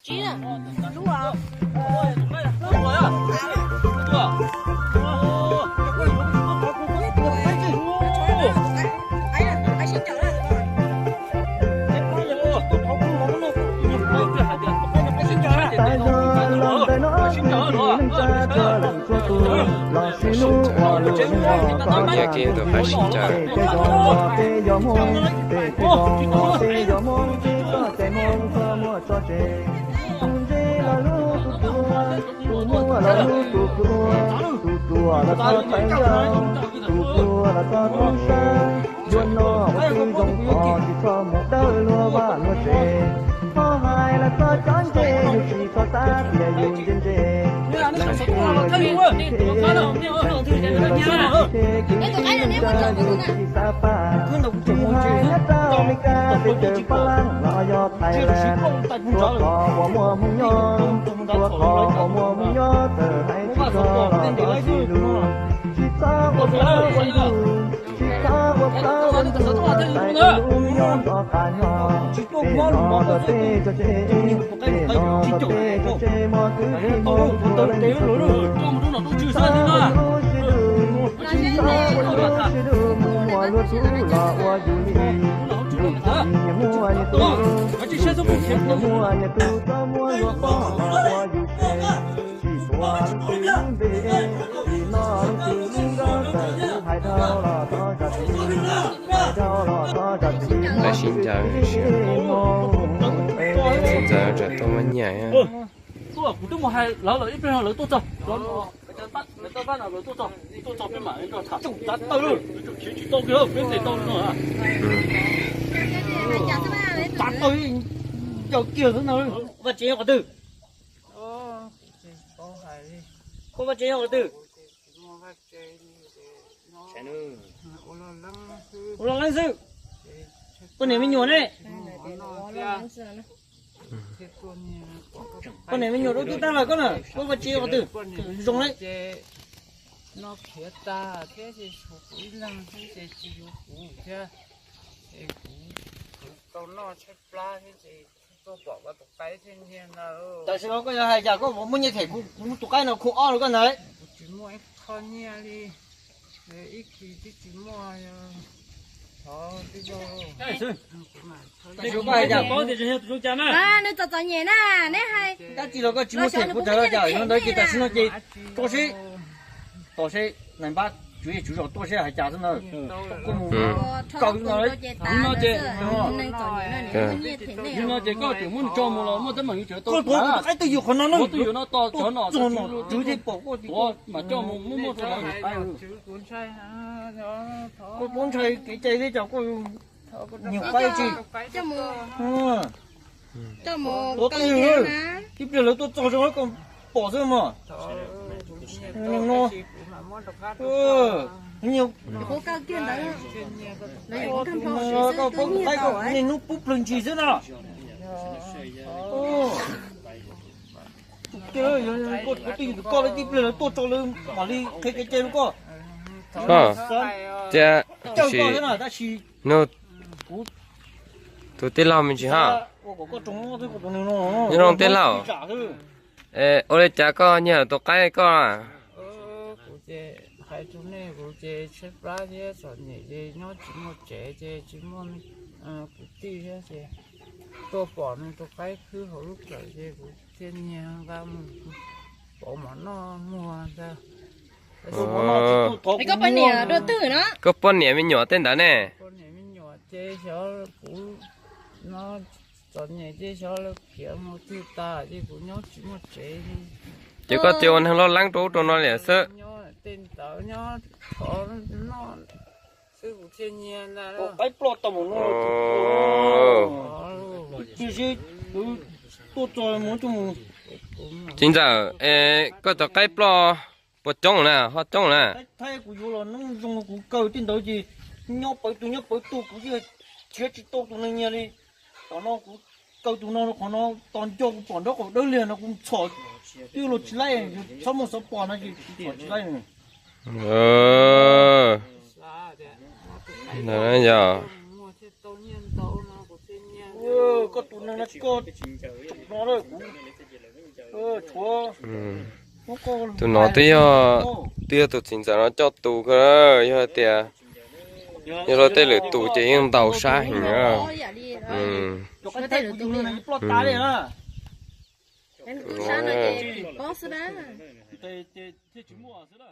Los sib hlub ua lus neej los koj tag, peb yog Hmoob, peb yog Hmoob, peb txoj cai Hmoob txhob muab tso tseg. Tus ntse los hlub tus ruam, tus muaj los hlub tus hluas, tus ruam los txhob tawv ncauj, tus hluas los txhob tu siab. Yuav noj ua tib zoo pom, tsis txhob mus dawb luag vaj luag tsev. Txhob hais los txhob cov ntse, yus tsis txhob xav tias yus ntse ntse. Tsis hais nyob rau Amelikas, teb chaws Fab Laj los yog Thailand, txhua qhov uas muaj Hmoob nyob, txhua qhov uas muaj Hmoob nyob, txawm hais tsis txog los txhob sib hlub. Tsis txhob ua plaub ua ntug, tsis txhob ua plaub ua ntug, tais lub nyob nrov qab nyob. Peb no nrog peb tso tseg, peb no nrog peb tso tseg, muaj kwv tij muaj txhua leej txhua tus. Tsis txhob ua lub sib hlub, tsis txhob ua lub sib hlub, mus muaj luag tub los ua yus li. Yus tsis nyias muaj nyias tub, yus tsis nyias muaj nyias tub, txhob muab luag poj los ua yus tsev. Tsis tuav leej twg lub npe, tsis noj leej twg lub nroog, txawm kuv hais dhau los txhob zam txim, hais dhau los txhob zam txim. Tab sis ntawd ntawd tuaj muab nyiam. Tuaj, kuv twb mus hais lawv lawm, ib pliag no lawv tuaj txog. Tuaj txog peb mam nrog tham txog tsav taw, tsis tau kiag peb tes tau no. Tsav taw ncaws kiag xwb na. Vaj tsev nyob qhov twg? Koj vaj tsev nyob qhov twg? Ua los leeb xwb. Poj niam me nyuam ne? Poj niam me nyuam rau twb tag lawm koj na, koj vaj tsev qhov twg? Zoo li no khiav tag thiab ces tshuav kuv ib leeg xwb ces tsis yuav kuv thiab. Es kuv, kuv tau noj tshaib plab thiab ces tuaj pom koj tus qaib thiab nyiag ntag. Tam sim no koj yog hais cas koj muab nyiaj them kuv, kuv tus qaib no khu ob rau koj ntag. Kuv tsis muaj ib qho nyiaj li, ib kis twb tsis muaj. Nws txom txom nyem na, neb hais. Tab sis los koj tsis muaj them kuv rau los cas, yog ntawd ces tam sim no ces tso seb, tos seb nais npab tswv zej tswv zos tuaj seb hais cas xwb ntag. Koj mus kaw no, hnub no ces, hnub no ces koj tseem muab nws tso mus los muaj teeb meem yus tseem tau. Koj tuav kuv tus qaib twj ywm qhov no na, tuaj txog nom tswv ces pom koj tuav mas coj mus muab muab rau lawv. Koj txhob ntshai kev cai thiab, cas koj nyiag qaib tsi. Tuav twj ywm, ib pliag lawv tuaj txog zoo koj pom xwb mog. No, koj paub tus qaib koj niaj hnub pub plawg ntshis xwb na. Koj tuav twj ywm tus koj, ib pliag lawv tuaj tso lawv mam li qhia kev cai rau koj. Koj, tab sis hnub tus tij laug me ntsis hab. Nyob zoo tij laug. Ua li cas koj nyiag tus qaib koj? Kuv ces hais rau nej, kuv ces tshaib plab thiab txom nyem ces nyob tsis muaj tsev ces tsis muaj kwv tij thiab ces tuaj pom nws tus qaib khwb hauv lub plawv ces kuv thiaj nyiag nqa mus pauv mov noj muag ntag. Koj poj niam dua twg no? Koj poj niam me nyuam tej ntawd ne? Poj niam me nyuam ces xyov kuv no txom nyem ces xyov lawv khiav mus twg tas ces kuv nyob tsis muaj tsev li. Ces koj cia ua neeg loj leeb rau ub rau no li xwb. Nyob tej ntawd nyob thov noj xwb kuv thiaj nyiag ntag. Qaib ploj tau mus no. Ib pliag seb kuv tuaj tso mus coj mus. Txiv ntxawm, koj cov qaib ploj puas coob na, ho coob na? Thaib kuv yuav los noob zoo kuv kaw tej ntawd ces nyob pawv tus nyob pawv tus, kuv yeej nrhiav tsis tau tus neeg nyiag li. Tom no kuv kaw tus no rau qhov no, tos nco kuv pom nraub qaum dawb liag no kuv txhom twb los tsis laib, txhob muaj xov pom no ces kuv txhom tsis laib. Yog, Koj tus neeg no, koj tus no, kuv, tshuav, tus no twb yog, twb yog tus txiv ntxawm no coj tus ko, yog hais tias yog luag tej lwm tus ces yeej ntau sab heev na. Cov qab thaib kuv yug no ploj tas li na. Thiaj tsis muaj xwb na.